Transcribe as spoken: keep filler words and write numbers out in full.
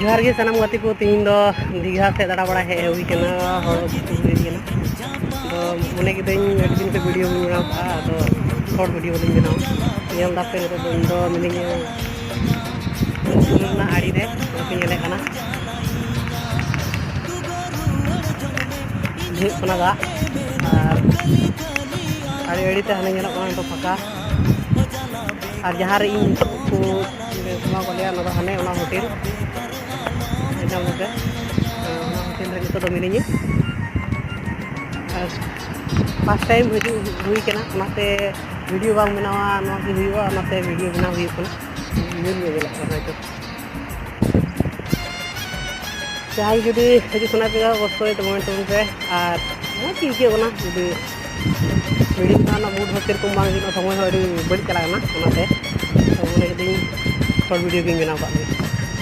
ᱡᱚᱦᱟᱨ ᱜᱮ ᱥᱟᱱᱟᱢ ᱜᱟᱛᱮ ᱠᱚ, ᱛᱮᱦᱮᱧ ᱫᱚ ᱫᱤᱜᱷᱟ ᱥᱮᱫ ᱫᱟᱬᱟ ᱵᱟᱲᱟ ᱦᱮᱡ ᱦᱩᱭ ᱠᱟᱱᱟ, ᱦᱚᱲ ᱠᱚ ᱦᱩᱭ ᱠᱟᱱᱟ᱾ ᱟᱫᱚ ᱢᱚᱱᱮ ᱠᱤᱫᱟᱹᱧ ᱟᱹᱰᱤ ᱫᱤᱱ ᱠᱷᱚᱱ ᱵᱷᱤᱰᱤᱭᱳ ᱵᱟᱹᱧ ᱵᱮᱱᱟᱣ ᱠᱟᱜᱼᱟ, ᱟᱫᱚ ᱥᱚᱨᱴ ᱵᱷᱤᱰᱤᱭᱳ ᱵᱚᱞᱮᱧ ᱵᱮᱱᱟᱣᱟ᱾ ᱧᱮᱞ ᱫᱟᱯᱮ ᱱᱤᱛᱚᱜ ᱫᱚ ᱤᱧ ᱫᱚ ᱢᱤᱱᱟᱹᱧᱟ ᱥᱩᱨ ᱨᱮᱱᱟᱜ ᱟᱲᱮ ᱨᱮ, ᱵᱟᱯᱮ ᱧᱮᱞᱮᱫ ᱠᱟᱱᱟ᱾ ᱦᱩᱭᱩᱜ ᱠᱟᱱᱟ ᱫᱟᱜ, ᱟᱨ ᱟᱲᱮ ᱟᱲᱮ ᱛᱮ ᱦᱟᱱᱮ ᱧᱮᱞᱚᱜ ᱠᱟᱱᱟ ᱱᱤᱛᱚᱜ ᱯᱷᱟᱸᱠᱟ᱾ ᱟᱨ ᱡᱟᱦᱟᱸ ᱨᱮ ᱤᱧ ᱱᱤᱛᱚᱜ ᱠᱚ ᱮᱢᱟ ᱠᱚ ᱞᱮᱭᱟ, ᱚᱱᱟ ᱫᱚ ᱦᱟᱱᱮ ᱚᱱᱟ ᱦᱳᱴᱮᱞ, ᱧᱮᱞ ᱧᱟᱢ ᱫᱟᱯᱮ, ᱚᱱᱟ ᱦᱳᱴᱮᱞ ᱨᱮ ᱱᱤᱛᱚᱜ ᱫᱚ ᱢᱤᱱᱟᱹᱧᱟ᱾ ᱟᱨ ᱯᱷᱟᱥᱴ ᱴᱟᱭᱤᱢ ᱦᱤᱡᱩᱜ ᱦᱩᱭ ᱠᱟᱱᱟ, ᱚᱱᱟᱛᱮ ᱵᱷᱤᱰᱤᱭᱳ ᱵᱟᱝ ᱵᱮᱱᱟᱣᱟ ᱱᱚᱣᱟ ᱜᱮ ᱦᱩᱭᱩᱜᱼᱟ, ᱚᱱᱟᱛᱮ ᱵᱷᱤᱰᱤᱭᱳ ᱵᱮᱱᱟᱣ ᱦᱩᱭᱩᱜ ᱠᱟᱱᱟ᱾ ᱧᱮᱞ ᱧᱮᱞᱚᱜ ᱠᱟᱱᱟ ᱦᱚᱭᱛᱳ᱾ ᱡᱟᱦᱟᱸᱭ ᱡᱩᱫᱤ ᱦᱤᱡᱩᱜ ᱥᱟᱱᱟ ᱯᱮᱭᱟ, ᱚᱵᱚᱥᱥᱳᱭ ᱠᱚᱢᱮᱱᱴ ᱛᱟᱵᱚᱱ ᱯᱮ᱾ ᱟᱨ ᱢᱚᱡᱽ ᱜᱮ ᱟᱹᱭᱠᱟᱹᱜ ᱠᱟᱱᱟ ᱡᱩᱫᱤ ᱵᱷᱤᱰᱤᱭᱳ ᱵᱮᱱᱟᱣ ᱨᱮᱱᱟᱜ ᱢᱩᱰ ᱦᱚᱸ ᱥᱮᱨᱚᱠᱚᱢ ᱵᱟᱝ ᱦᱤᱡᱩᱜ ᱠᱟᱱᱟ, ᱥᱚᱢᱚᱭ ᱦᱚᱸ ᱟᱹᱰᱤ ᱵᱟᱹᱲᱤᱡ ᱪᱟᱞᱟᱜ ᱠᱟᱱᱟ, ᱚᱱᱟᱛᱮ ᱛᱚ ᱢᱚᱱᱮ ᱠᱤᱫᱟᱹᱧ ᱥᱚᱨᱴ ᱵᱷᱤᱰᱤᱭᱳ ᱜᱤᱧ ᱵᱮᱱᱟᱣ ᱠᱟᱜ ᱜᱮ᱾